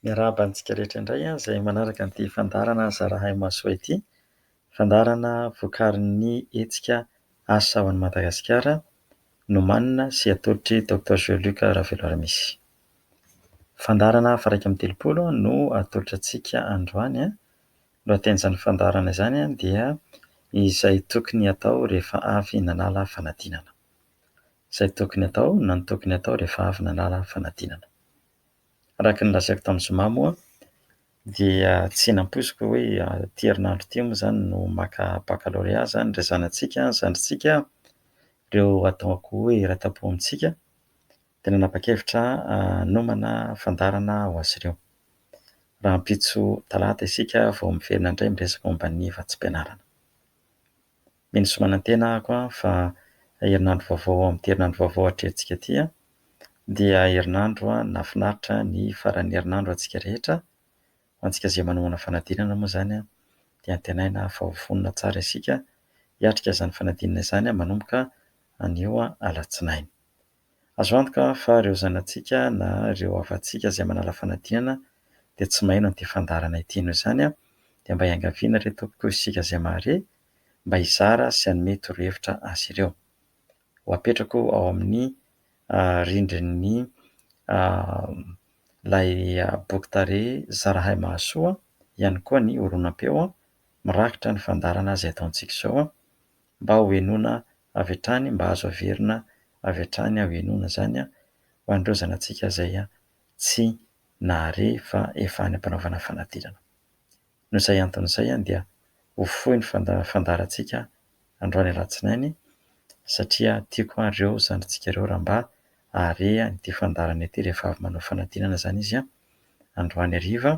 Miarahaba antsika rehetra indray izay manaraka an'ity fandaharana Zarahay Mahasoa ity. Fandaharana vokarin'ny hetsika Asa ho an'i Madagasikara nomanina sy atolotr'i Docteur Jean Luc Raveloaramisy. Fandaharana faha 31 no atolotra antsika androany. Ny lohatenin'izany fandaharana izany dia izay tokony atao rehefa avy nanala fanadinana. Izay tokony atao na ny tokony atao rehefa avy nanala fanadinana. Araka ny lazaiko tamin'ny zoma moa dia tsy nampoiziko hoe ity herinandro ity moa izany no maka bakalorea izany ireo zanatsika, zandrintsika, ireo ataoko hoe iray tampo amintsika dia nanapa-kevitra hanomana fandaharana ho azy ireo. Rahampitso talata isika vao miverina indray miresaka momba ny vatsim-pianarana. Mino sy manantena aho fa herinandro vaovao amin'ity herinandro vaovao atrehintsika ity dia herinandro nahafinaritra ny faran'ny herinandro antsika rehetra. Ho antsika izay manomana fanadinana moa izany dia antenaina fa ho vonona tsara isika hiatrika izany fanadinana izany manomboka anio alatsinainy. Azo antoka fa ireo zanatsika na ireo havantsika izay manala fanadinana dia tsy maheno an'ity fandaharana ity. Noho izany dia mba iangaviana re tompoko isika izay mahare mba hizara sy hanome torohevitra azy ireo. Ho apetrako ao amin'ny rindrin'ny ilay boky tarehy Zarahay Mahasoa ihany koa ny horonam-peo mirakitra ny fandaharana izay ataontsika izao mba ho henoina avy hatrany, mba azo averina avy hatrany ho henoina izany ho an'ireo zanatsika izay tsy nahare fa efa any am-panaovana fanadinana. Noho izay antony izay dia ho fohy ny fandaharantsika androany alatsinainy satria tiako ireo zandrintsika ireo raha mba hahare an'ity fandaharana ity rehefa avy manao fanadinana izany izy androany hariva.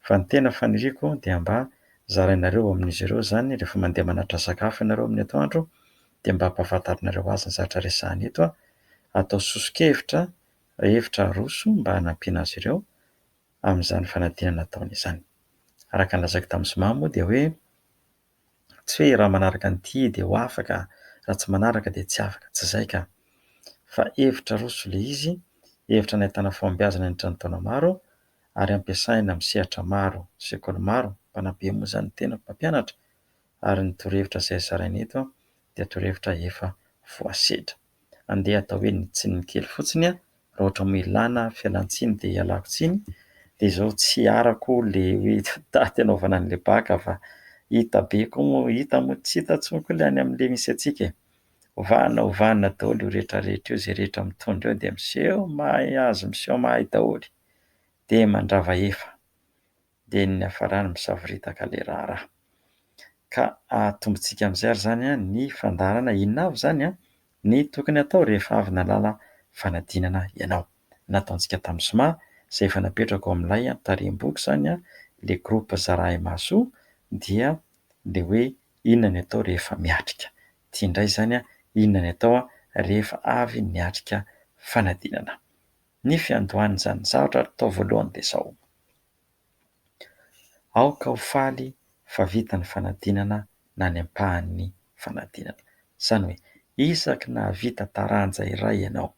Fa ny tena faniriako dia mba zarainareo amin'izy ireo izany rehefa mandeha manatitra sakafo ianareo amin'ny atoandro dia mba ampahafantarinareo azy ny zavatra resahina eto. Atao soso-kevitra, hevitra aroso mba hanampiana azy ireo amin'izany fanadinana ataony izany. Araka ny lazaiko tamin'ny zoma moa dia hoe tsy hoe raha manaraka an'ity dia ho afaka, raha tsy manaraka dia tsy afaka, tsy izay ka! Fa hevitra aroso ilay izy, hevitra nahitana fahombiazana nandritra ny taona maro ary ampiasaina amin'ny sehatra maro, sekoly maro, mpanabe moa izany ny tenako, mpampianatra ary ny torohevitra izay zaraina eto dia torohevitra efa voasedra. Andeha atao hoe ny tsininy kely fotsiny raha ohatra moa ilana fialantsiny dia ialako tsiny dia izao tsy arako le hoe daty anaovana an'ilay bac fa hita be koa moa, hita moa tsy hita intsony koa ilay any amin'ilay misy antsika e. Ovana ovana daholo io rehetra rehetra io, izay rehetra mitondra eo dia miseho mahay azy, miseho mahay daholo dia mandrava efa. Dia ny niafarany misavoritaka ilay raharaha. Ka atombotsika amin'izay ary izany ny fandaharana inona avy izany ny tokony atao rehefa avy nahalala fanadinana ianao. Nataontsika tamin'ny zoma izay efa napetrako ao amin'ilay tarehim-boky izany ilay groupe Zarahay Mahasoa dia ilay hoe inona ny atao rehefa miatrika. Ity indray izany inona ny atao rehefa avy niatrika fanadinana. Ny fiandohan'izany zavatra atao voalohany dia izao. Aoka ho faly fa vita ny fanadinana na ny ampahan'ny fanadinana. Izany hoe isaky ny nahavita taranja iray ianao,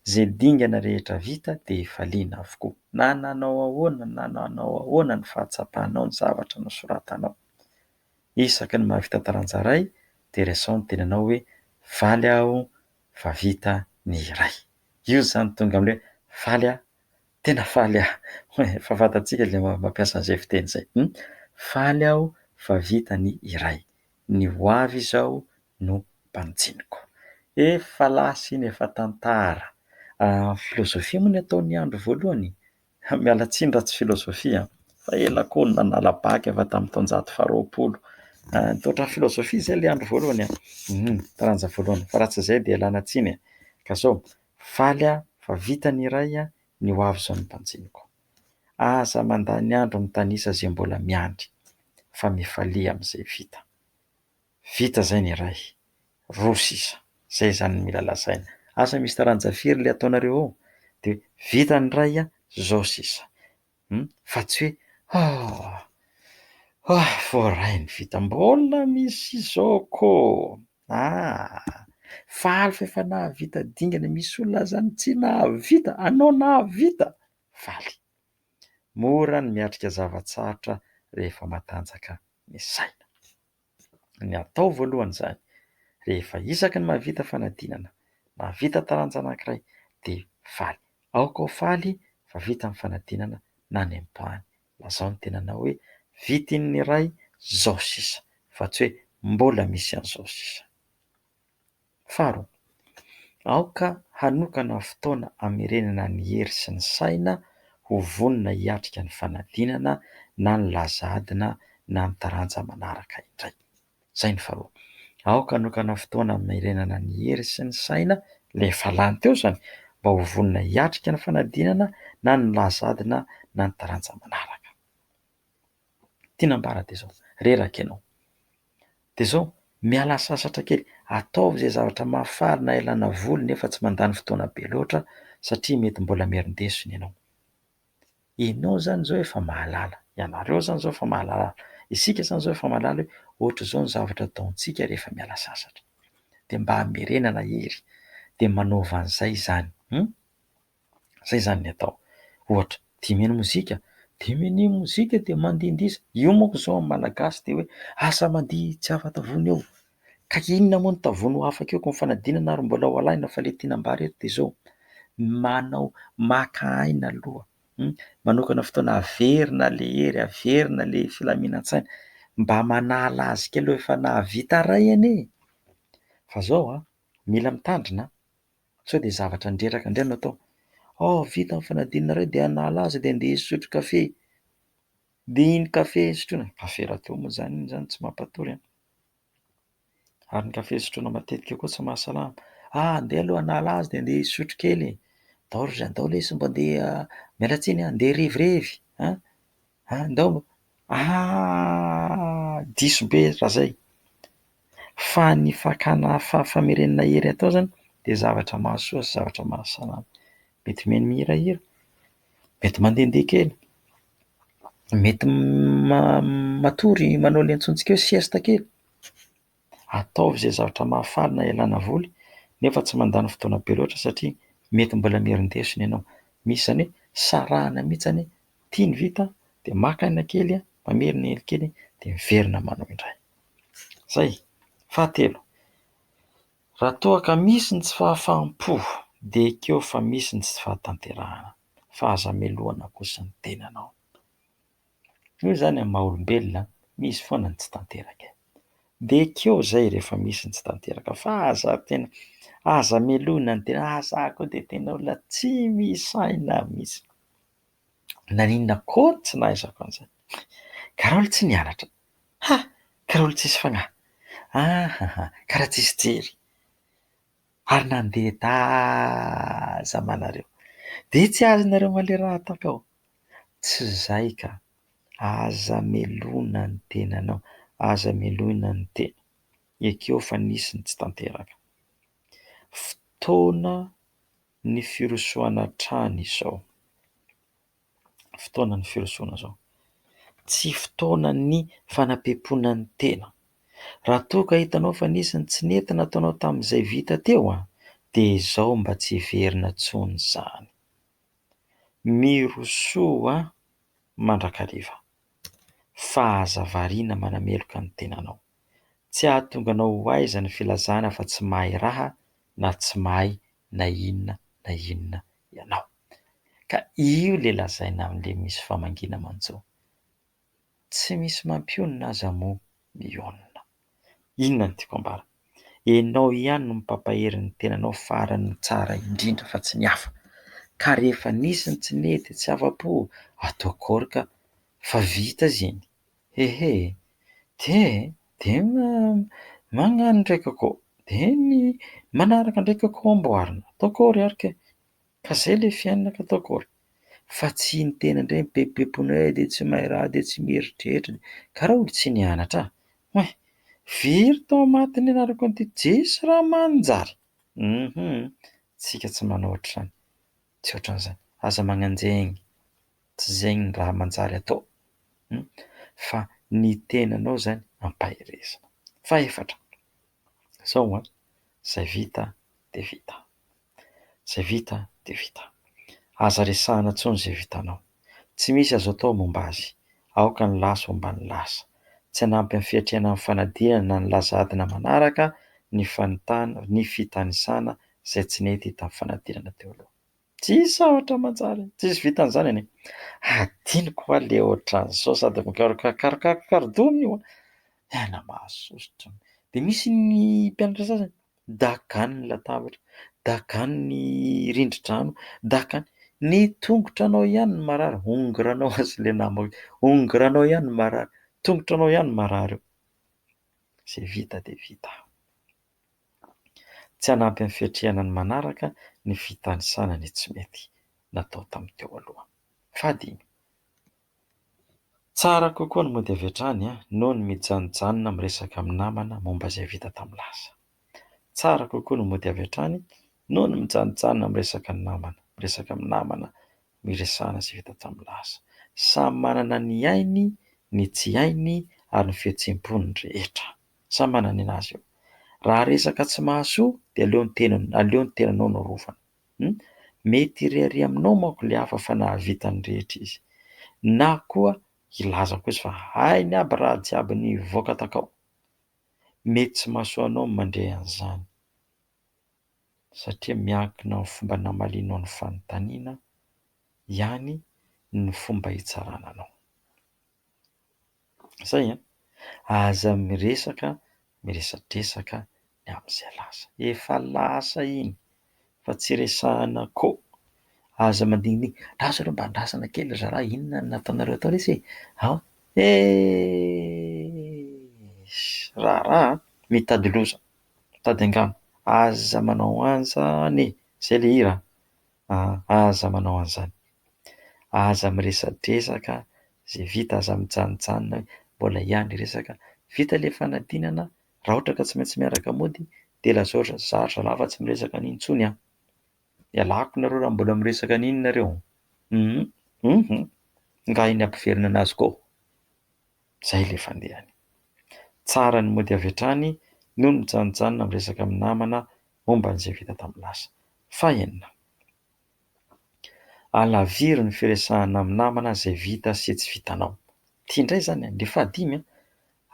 izay dingana rehetra vita dia hifaliana avokoa. Na nanao ahoana na nanao ahoana ny fahatsapanao ny zavatra nosoratanao. Isaky ny mahavita taranja iray dia resaho ny tenanao hoe faly aho fa vita ny iray. Io izany tonga amin'ilay hoe faly aho Tena faly aho. Efa fantatsika ilay mampiasa an'izay fiteny izay. Faly aho fa vita ny iray. Ny ho avy izao no banjiniko. Efa lasa iny, efa tantara. Filôzôfia moa ny ataon'i Andry voalohany? Miala tsiny raha tsy filôzôfia an! Fa ela koa no nanala bac efa tamin'ny taonjato faharoapolo. Ohatran'ny filôzôfia izay ilay andro voalohany an! Taranja voalohany. Fa raha tsy izay dia ialana tsiny e! Ka izao, Faly aho fa vita ny iray ny ho avy izao no banjiniko. Aza mandany andro mitanisa izay mbola miandry fa mifalia amin'izay vita. Vita izay ny iray, roa sisa. Izay izany no mila lazaina. Asa misy taranja firy ilay ataonareo ao? Dia vita ny iray, izao sisa. Hum fa tsy hoe ah ah voaray ny vita mbola misy izao ko ah faly fa efa nahavita dingana misy olona azany tsy nahavita anao nahavita faly. Mora ny miatrika zava-tsarotra rehefa matanjaka ny saina. Ny atao voalohany izany, rehefa isaky ny mahavita fanadinana, mahavita taranja anankiray dia faly. Aoka ho faly fa vita ny fanadinana na ny ampahany. Lazao ny tenanao hoe vita iny ny iray, izao sisa, fa tsy hoe mbola misy an'izao sisa. Faharoa, aoka hanokana fotoana hamerenana ny hery sy ny saina ho vonona hiatrika ny fanadinana na ny laza adina na ny taranja manaraka indray. Izay ny faharoa. Aoka hanokana fotoana hamerenana ny hery sy ny saina, ilay efa lany teo izany, mba ho vonona hiatrika ny fanadinana na ny laza adina na ny taranja manaraka. Tiana ambara dia izao, reraka ianao. Dia izao, mialà sasatra kely, ataovy izay zavatra mahafaly na ialana voly nefa tsy mandany fotoana be loatra satria mety mbola mirin-desona ianao. Ianao izany izao efa mahalala, ianareo izany izao efa mahalala, isika izany izao efa mahalala hoe ohatr'izao ny zavatra ataontsika rehefa miala sasatra. Dia mba hamerenana hery, dia manaova an'izay izany. Hum? Zay izany ny atao. Ohatra, tia mihaino mozika? Dia mihaino mozika dia mandihindihy. Io manko izao amin'ny Malagasy dia hoe asa mandihy tsy afa-tavony eo. Ka inona moa ny tavony ho afaka eo ko ny fanadinana ary mbola ho alaina fa ilay tiana ambara eto dia izao, manao maka aina aloha, manokana fotoana averina ilay hery, averina ilay filaminan-tsaina, mba manala azy kely aloha efa nahavita iray anie e! Fa izao an, mila mitandrina an! Sao dia zavatra ndreraka indray no atao. Oh, vita ny fanadinana iray dia hanala azy dia andeha hisotro kafe. Dia iny kafe sotroina, kafe rahateo moa izany iny izany tsy mampatory an. Ary ny kafe sotroina matetika koa tsy mahasalama. Ah, andeha aloha hanala azy dia andeha hisotro kely e. Ndao ry ndao lesy mba andeha, miala tsiny an, andeha hirevirevy an. Ah, ndao, ah, diso be raha izay. Fa ny fakana famerenana hery atao izany dia zavatra mahasoa sy zavatra mahasalama. Mety mihaino mihirahira, mety mandehandeha kely, mety matory manao ilay antsointsika hoe sieste kely. Ataovy izay zavatra mahafaly na ialana voly nefa tsy mandany fotoana be loatra satria mety mbola miherin-desona ianao. Misy izany hoe sarahana mihitsy izany hoe ity ny vita dia maka aina kely, mamerina hery kely dia miverina manao indray. Zay. Fahatelo, raha toa ka misy ny tsy fahafaham-po dia ekeo fa misy ny tsy fahatanterahana fa aza melohana kosa ny tenanao. Io izany amin'ny maha olombelona misy foana ny tsy tanteraka e. Dia ekeo izay rehefa misy ny tsy tanteraka fa aza tena, aza melohina ny tena, ah za koa dia tena olona tsy misaina mihitsy. Naninona akory tsy nahaizako an'izany? Karaha olo tsy nianatra. Ha! Karaha olo tsisy fagnahy. Ahaha! Karaha tsisy jery. Ary nandeha taza ma nareo. Dia tsy azonareo ma le raha ataoko ao. Tsy zay ka. Aza melona ny tenanao. Aza melohina ny tena. Ekeo fa nisy ny tsy tanteraka. Fotoana ny firosoana hatrany izao. Fotoanan'ny firosoana izao. Tsy fotoanan'ny fanapempoana ny tena. Raha toa ka hitanao fa nisy ny tsy nety nataonao tamin'izay vita teo dia izao mba tsy hiverina intsony izany. Mirosoa mandrakariva fa aza variana manameloka ny tenanao. Tsy hahatonga anao ho aiza ny filazana fa tsy mahay raha na tsy mahay na inona na inona ianao. Ka io le lazaina amin'le misy famangiana manjo. Tsy misy mampionona aza moa mionona. Inona no tiako ambara? Enao ihany no mpampahery ny tenanao farany tsara indrindra fa tsy ny hafa. Ka rehefa nisy ny tsy nety, tsy afa-po, atao akory ka fa vita izy iny. Ehe! De de magnano ndraiky akao, de ny manaraka ndraiky akao amboarina, atao akory ary ke! Ka zay le fiainana ka atao akory! Fa tsy ny tena indray mipempopempona hoe de tsy mahay raha de tsy mieritreritra, karaha olo tsy nianatra ah! Oin! Very tao anaty nianarako an'ity jesy raha manjary! Hum! Tsika tsy manao ohatr'izany, tsy ohatran'izany, aza magnanjegny. Tsy zegny ny raha manjary atao fa ny tenanao zany ampaherezina. Fahefatra, zao an, zay vita de vita, zay vita de vita. Aza resahana intsony zay vitanao. Tsy misy azo atao momba azy. Aoka ny lasa homba ny lasa. Tsy hanampy amin'ny fiatrehana ny fanadinana na ny laza adina manaraka ny fanontana, ny fitanisana izay tsy nety tamin'ny fanadinana teo aloha. Tsisy zavatra manjary, tsisy vitan'izany anie. Hadinoko hoa le ohatran'izao sady mikarokaroka-karodoha amin'io an. Tena mahasosotra. Dia misy ny mpianatra sasany dakany ny latabatra, dakany ny rindrin-trano, dakany. Ny tongotra anao ihany no marary, hongoranao aza ilay namako, hongoranao ihany no marary, tongotra anao ihany no marary eo. Izay vita dia vita. Tsy hanampy amin'ny fiatrehana ny manaraka ny fitanisana ny tsy mety natao tamin'ny teo aloha. Fahadimy, tsara kokoa ny mody avy hatrany noho ny mijanojanona miresaka amin'ny namana momba izay vita tamin'ny lasa. Tsara kokoa ny mody avy hatrany noho ny mijanojanona miresaka ny namana, miresaka amin'ny namana, miresahana izay vita tamin'ny lasa. Samy manana ny hainy, ny tsy hainy ary ny fihetseham-pony ny rehetra. Samy manana ny anazy io. Raha resaka tsy mahasoa dia aleo ny tenany, aleo ny tenanao no arovana. Hum? Mety hirehareha aminao manko ilay hafa fa nahavita ny rehetra izy. Na koa hilaza koa izy fa hainy aby raha jiaby nivoaka takao. Mety tsy mahasoa anao ny mandre an'izany. Satria miankina amin'ny fomba namalianao ny fanontaniana ihany ny fomba hitsarana anao. Zay an! Aza miresaka miresadresaka ny amin'izay lasa. Efa lasa iny fa tsy resahana ko. Aza mandinindiny, lasa aloha mba andrasana kely ry zalahy inona no nataonareo tao lesy e! Ao! Eeeesh! Raharaha an! Mitady loza, mitady angano. Aza manao an'izany e! Zay le hira an! Aza manao an'izany. Aza miresadresaka izay vita, aza mijanojanona hoe mbola ihany hiresaka. Vita ilay fanadinana, raha ohatra ka tsy maintsy miaraka mody dia lazao ry za ry zalahy fa tsy miresaka an'iny intsony an! Ialako nareo raha mbola miresaka an'iny nareo. Hum hum Nga iny ampiverina anazy koa. Zay ilay fandehany. Tsara ny mody avy hatrany noho ny mijanojanona miresaka amin'ny namana momba an'izay vita tamin'ny lasa. Fahenina. Alaviro ny firesahana amin'ny namana izay vita sy tsy vitanao. Ity indray izany an, ilay fahadimy an,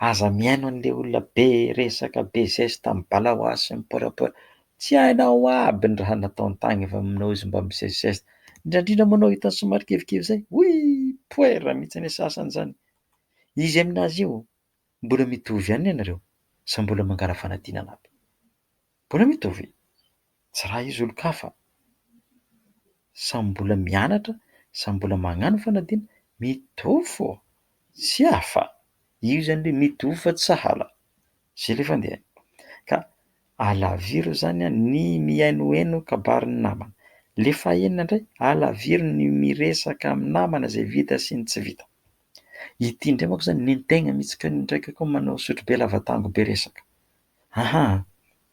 aza mihaino an'ilay olona be resaka, be zesta, mibalaoasy sy mipoerapoera. Tsy hainao aby ny raha nataony tagny efa aminao izy mba misesisesy. Indrindra indrindra moa anao hitany somary kivikivy izay, hoy poera mihitsy anie sasany izany. Izy aminazy io, mbola mitovy ihany ianareo sa mbola mangala fanadinana aby? Mbola mitovy. Tsy raha izy olon-kafa. Samy mbola mianatra, samy mbola magnano fanadinana, mitovy fô, tsy hafa. Io zany le mitovy fa tsy sahala. Zay le fandehany. Ka alaviro zany ny mihainohaino kabarin'ny namana. Le fahenina indray, alaviro ny miresaka amin'ny namana izay vita sy ny tsy vita. Ity indray manko zany nentegna mihitsy ka ndraiky koa manao sotrobe lava tango be resaka. Aha!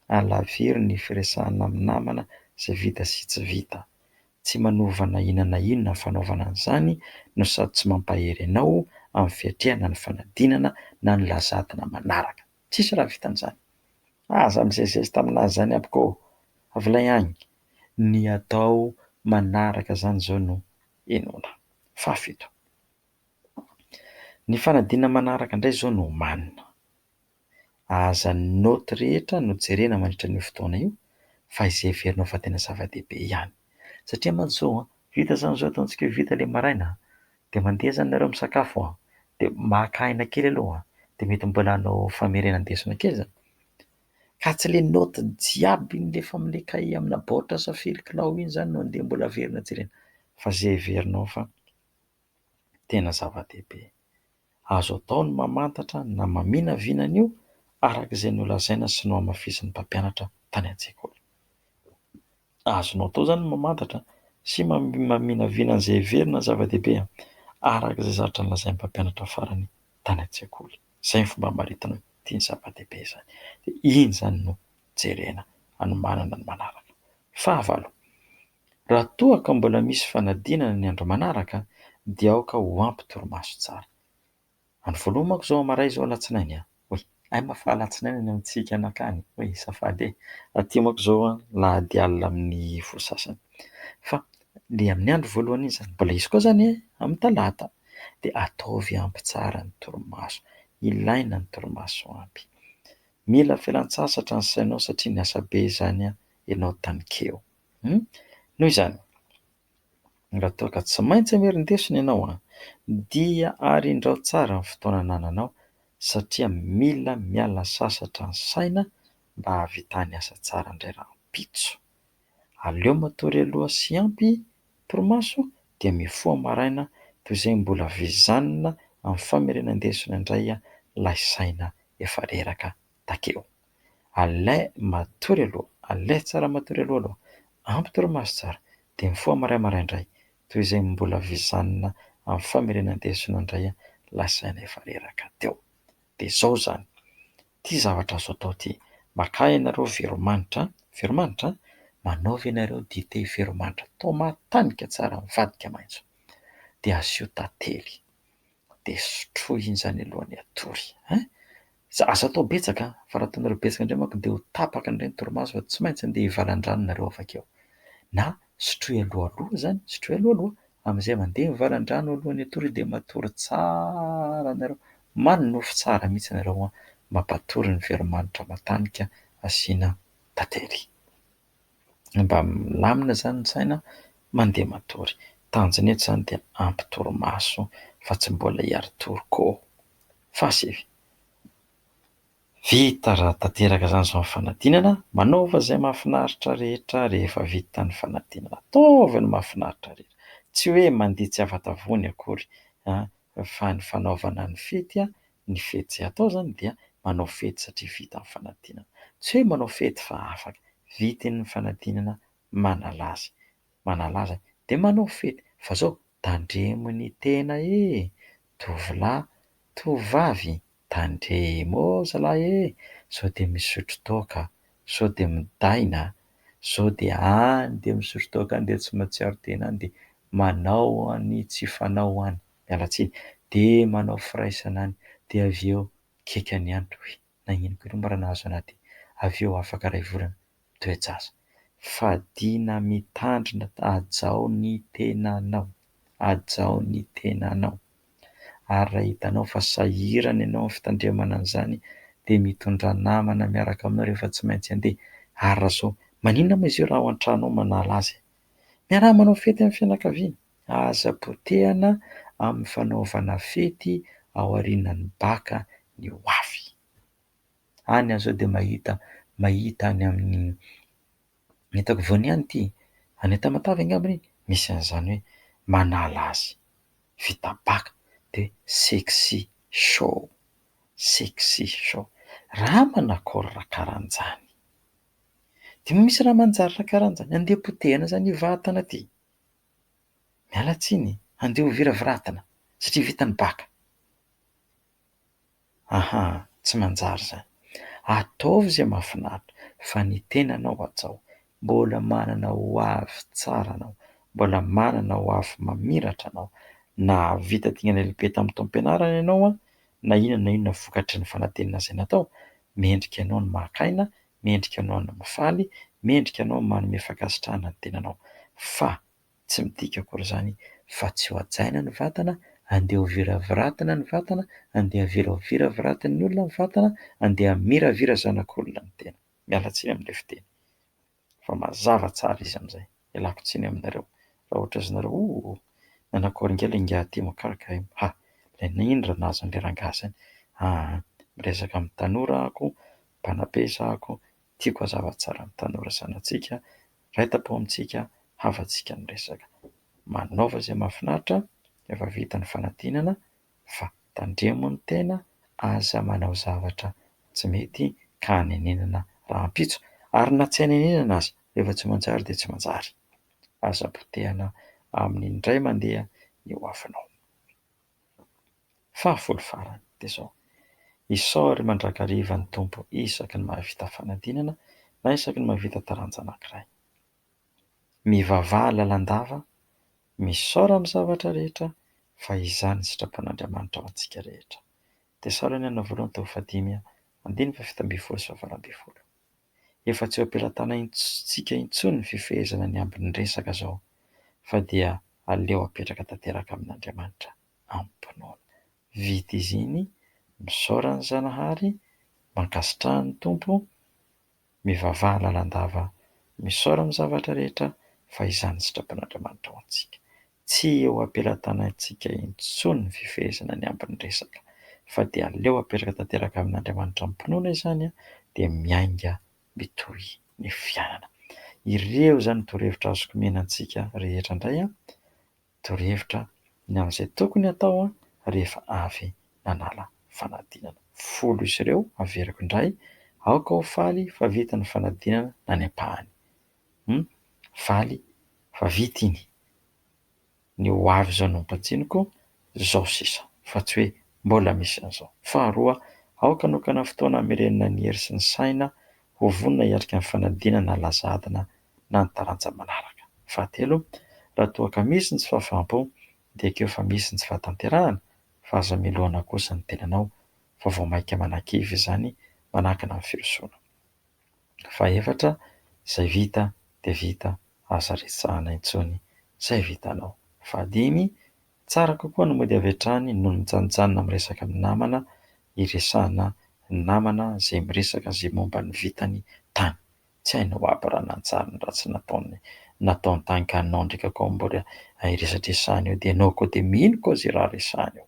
Alaviro ny firesahana amin'ny namana izay vita sy tsy vita. Tsy manova na inona na inona ny fanaovana an'izany no sady tsy mampahery anao amin'ny fiatrehana ny fanadinana na ny lazadina manaraka. Tsisy raha vitan'izany. Aza mizezizezita aminazy izany aby kô! Avelay agny. Ny atao manaraka izany izao no henoina. Fahafito. Ny fanadinana manaraka indray izao no omanina. Aza ny naoty rehetra no jerena mandritra an'io fotoana io fa izay heverinao fa tena zava-dehibe ihany. Satria mantsy izao an, vita izany izao ataontsika hoe vita ilay maraina an, dia mandeha izany nareo misakafo an, dia maka aina kely aloha an, dia mety mbola hanao famerenan-desona kely izany. Ka tsy ilay naoty jiaby iny alefa amin'ilay kahie amina baoritra sa firy kilao iny izany no andeha mbola averina jerena fa izay heverinao fa tena zava-dehibe. Azo atao ny mamantatra na maminavina an'io araka izay nolazaina sy nohamafisin'ny mpampianatra tany an-tsekoly. Azonao atao izany ny mamantatra sy maminavina an'izay heverina zava-dehibe araka izay zavatra nolazain'ny mpampianatra farany tany an-tsekoly. Izay ny fomba hamaritana hoe ity ny zava-dehibe izany. Dia iny izany no jerena hanomanana ny manaraka. Fahavalo, raha toa ka mbola misy fanadinana ny andro manaraka dia aoka ho ampy torimaso tsara. Andro voalohany manko izao amaray izao alatsinainy an! Oy! Hay ma fa alatsinainy any amintsika nankany! Oy! Azafady e! Aty manko izao an, lahady alina amin'ny folo sasany. Fa Le amin'ny andro voalohany iny izany, mbola hisy koa izany amin'ny talata. Dia ataovy ampy tsara ny torimaso. Ilaina ny torimaso ampy. Mila fialan-tsasatra ny sainao satria niasa be izany ianao tanikeo. Noho izany, raha toa ka tsy maintsy hamerin-desona ianao dia arindrao tsara ny fotoana anananao satria mila miala sasatra ny saina mba hahavitany asa tsara indray rahampitso. Aleo matory aloha sy ampy torimaso dia mifoha maraina toy izay mbola vizanina amin'ny famerenan-desona indray ilay saina efa reraka takeo. Alay matory aloha, alay tsara matory aloha aloha, ampy torimaso tsara dia mifoha maray maraindray toy izay mbola vizanina amin'ny famerenan-desona indray ilay saina efa reraka teo. Dia izao izany, ity zavatra azo atao ity, makà ianareo veromanitra, veromanitra, manaova ianareo dite veromanitra, atao matanika tsara mivadika maitso, dia asio tantely, dia sotroy iny izany alohan'ny hatory ein! Aza atao betsaka an, fa raha ataonareo betsaka indray manko dia ho tapaka indray ny torimaso fa tsy maintsy andeha hivalan-drano nareo avakeo. Na sotroy alohaloha izany, sotroy alohaloha, amin'izay mandeha mivalan-drano alohan'ny hatory dia matory tsara nareo, manonofy tsara mihitsy nareo an, mampatory ny veromanitra matanika asiana tantely. Mba milamina izany ny saina mandeha matory. Tanjona eto izany dia ampy torimaso fa tsy mbola hiari-tory koa. Fahasivy. Vita raha tanteraka izany izao ny fanadinana, manaova izay mahafinaritra rehetra rehefa vita ny fanadinana. Ataovy ny mahafinaritra rehetra. Tsy hoe mandeha tsy afa-tavony akory fa ny fanaovana ny fety, ny fety izay atao izany dia manao fety satria vita ny fanadinana. Tsy hoe manao fety fa afaka. Vita iny ny fanadinana, manala azy. Manala azy dia manao fety. Fa izao, tandremo ny tena e! Tovolahy, tovovavy, tandremo ô zalahy e! Sao dia misotro toaka, sao dia midaina, sao dia any dia misotro toaka any dia tsy mahatsiaro tena any dia manao ny tsy fanao any, miala tsiny, dia manao firaisana any dia avy eo kekany ihany, hoy nagnino koa aloha mba raha nahazo anah ty, avy eo afaka iray volana mitoe-jaza. Fadiana mitandrina, hajao ny tenanao, hajao ny tenanao. Ary raha hitanao fa sahirana ianao amin'ny fitandremana an'izany dia mitondrà namana miaraka aminao rehefa tsy maintsy handeha. Ary raha izao, maninona moa izy io raha ao an-trano ao manala azy e? Miaraha manao fety amin'ny fianakaviana. Aza potehana amin'ny fanaovana fety aorianan'ny baka ny ho avy. Any aho izao dia mahita, mahita any amin'ny, hitako vao niany ity, any Tamatave angamba iny, misy an'izany hoe manala azy, vita baka, dia hoe sexy show, sexy show. Raha manakory raha karan'izany? Dia misy raha manjary raha karan'izany, andeha potehana izany io vatana ity. Miala tsiny, andeha ho viraviratana satria vita ny baka. Aha, tsy manjary izany. Ataovy izay mahafinaritra fa ny tenanao hajao. Mbola manana ho avy tsara anao, mbola manana ho avy mamiratra anao. Nahavita dingana lehibe tamin'ny taom-pianarana ianao an, na inona na inona vokatry ny fanadinana izay natao, mendrika anao ny maka aina, mendrika anao ny mifaly, mendrika anao ny manome fankasitrahana ny tenanao. Fa Tsy midika akory izany fa tsy ho hajaina ny vatana, andeha ho viraviratana ny vatana, andeha avela ho viraviratin'ny olona ny vatana, andeha hamiravira zanak'olona ny tena. Miala tsiny amin'ilay fiteny fa mazava tsara izy amin'izay. Ialako tsiny aminareo raha ohatra izy nareo oh! Nanakory ingahy ilay ingahy aty makaraka io? Ha! Ilay iny raha nahazo an'ilay rangahy izany. Aa! Miresaka amin'ny tanora aho, mpanabe izaho, tiako hazava tsara amin'ny tanora zanatsika. Iray tampo amintsika, havantsika ny resaka. Manaova izay mahafinaritra, efa vita ny fanadinana fa tandremo ny tena, aza manao zavatra tsy mety ka hanenenana rahampitso. Ary na tsy hanenenana aza, rehefa tsy manjary dia tsy manjary. Aza potehana amin'ny indray mandeha ny ho avinao. Fahafolo farany dia izao, isaory mandrakariva ny Tompo isaky ny mahavita fanadinana na isaky ny mahavita taranja anankiray. Mivavaha lalandava, misaora amin'ny zavatra rehetra fa izany ny sitrapon'Andriamanitra ho antsika rehetra. Tesaloniana voalohany toko fahadimy andininy fahafito ambin'ny folo sy fahavalo ambin'ny folo. Efa tsy eo am-pelatanantsika intsony ny fifehezana ny ambin'ny resaka izao. fa dia aleo apetraka tanteraka amin'Andriamanitra amim-pinoana. Vita izy iny, misaora an'i Zanahary, mankasitraha ny Tompo, mivavaha lalandava, misaora amin'ny zavatra rehetra fa izany ny sitrapon'Andriamanitra ho antsika. Tsy eo am-pelatanantsika intsony ny fifehezana ny ambin'ny resaka fa dia aleo apetraka tanteraka amin'Andriamanitra amim-pinoana izany dia miainga mitohy ny fiainana. Ireo izany ny torohevitra azoko omena antsika rehetra indray, torohevitra ny amin'izay tokony hatao rehefa avy nanala fanadinana. Folo izy ireo, averiko indray, aoka ho faly fa vita ny fanadinana na ny ampahany. Hum, faly fa vita iny. Ny ho avy izao no ampanjiniko, izao sisa, fa tsy hoe mbola misy an'izao. Faharoa, aoka hanokana fotoana hamerenana ny hery sy ny saina ho vonona hiatrika ny fanadinana laza adina na ny taranja manaraka. Fahatelo, raha toa ka misy ny tsy fahafaham-po dia ekeo fa misy ny tsy fahatanterahana fa aza melohana kosa ny tenanao fa vao mainka manakivy izany manakana ny firosoana. Fahefatra, izay vita dia vita, aza resahana intsony izay vitanao. Fahadimy, tsara kokoa ny mody avy hatrany noho ny mijanonjanona miresaka amin'ny namana, iresahana ny namana izay miresaka izay momba ny vitany tany. Tsy hainao aby raha nanjary ny ratsy nataony nataony tany ka anao ndraika koa mbola iresadresahana eo dia ianao koa dia mino koa izay raha resahana eo.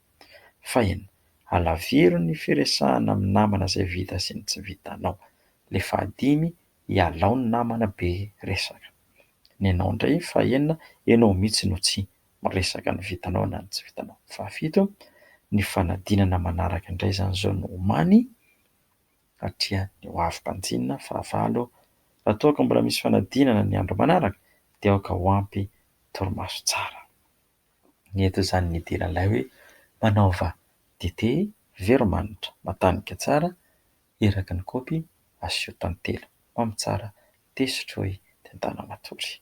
Fahenina, alaviro ny firesahana amin'ny namana izay vita sy ny tsy vitanao. Ilay fahadimy, ialao ny namana be resaka. Ny anao indray, fahenina, ianao mihitsy no tsy miresaka ny vitanao na ny tsy vitanao. Fahafito, ny fanadinana manaraka indray izany izao no omany, satria ny ho avy banjinina. Fahavalo, raha toa ka mbola misy fanadinana ny andro manaraka dia aoka ho ampy torimaso tsara. Ny eto izany ny idiran'ilay hoe manaova dite veromanitra matanika tsara eraky ny kaopy asio tantely mamy tsara dia sotroy dia andana matory.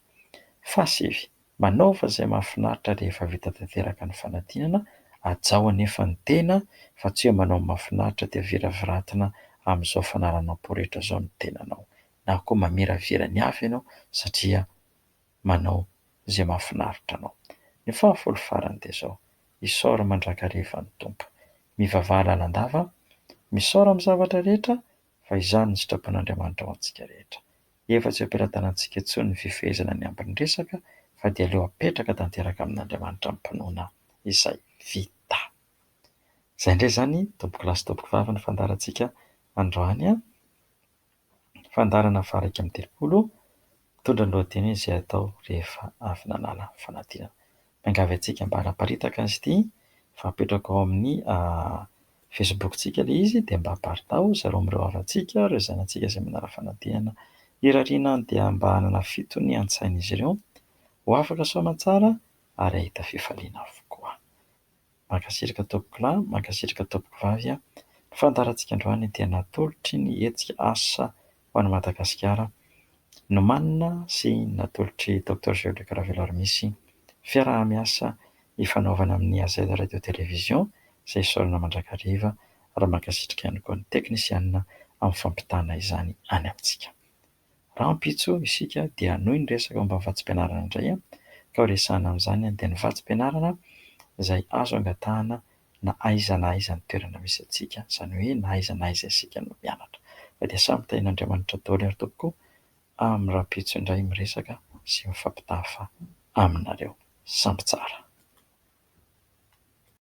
Fahasivy, manaova izay mahafinaritra rehefa vita tanteraka ny fanadinana, hajao anefa ny tena fa tsy hoe manao ny mahafinaritra dia viraviratina amin'izao fanaranam-po rehetra izao ny tenanao na koa mamiravira ny hafa ianao satria manao izay mahafinaritra anao. Ny fahafolo farany dia izao, isaory mandrakariva ny Tompo. Mivavaha lalandava, misaora amin'ny zavatra rehetra fa izany no sitrapon'Andriamanitra ho antsika rehetra. Efa tsy eo am-pelatanantsika intsony ny fifehezana ny ambin'ny resaka fa dia aleo apetraka tanteraka amin'Andriamanitra amim-pinoana izay vita. Izay indray izany tompokolahy sy tompokovavy ny fandaharantsika androany an! Fandaharana faha-31, mitondra ny lohateny hoe Izay atao rehefa avy nanala fanadinana. Miangavy antsika mba hanaparitaka azy ity fa apetrako ao amin'ny Facebook-tsika ilay izy dia mba aparitaho zareo amin'ireo havantsika, ireo zanatsika izay manala fanadinana. Irariana dia mba hanana fitonian-tsaina izy ireo, ho afaka soamantsara ary hahita fifaliana avokoa. Mankasitraka tompokolahy, mankasitraka tompokovavy a! Ny fandaharantsika androany dia natolotry ny hetsika Asa ho an'i Madagasikara, nomanina sy natolotr'i Docteur Jean Luc Raveloarimisy, fiaraha-miasa ifanaovana amin'ny AZ Radio Télévision izay isaorana mandrakariva ary mankasitraka ihany koa ny teknisianina amin'ny fampitana izany any amintsika. Rahampitso isika dia hanohy ny resaka momba ny vatsim-pianarana indray ka ho resahana amin'izany dia ny vatsim-pianarana izay azo angatahana na aiza na aiza ny toerana misy antsika, izany hoe na aiza na aiza isika no mianatra. Fa dia samy tahian'Andriamanitra daholo ary tompoko amin'ny rahampitso indray miresaka sy mifampitafa aminareo. Samby tsara.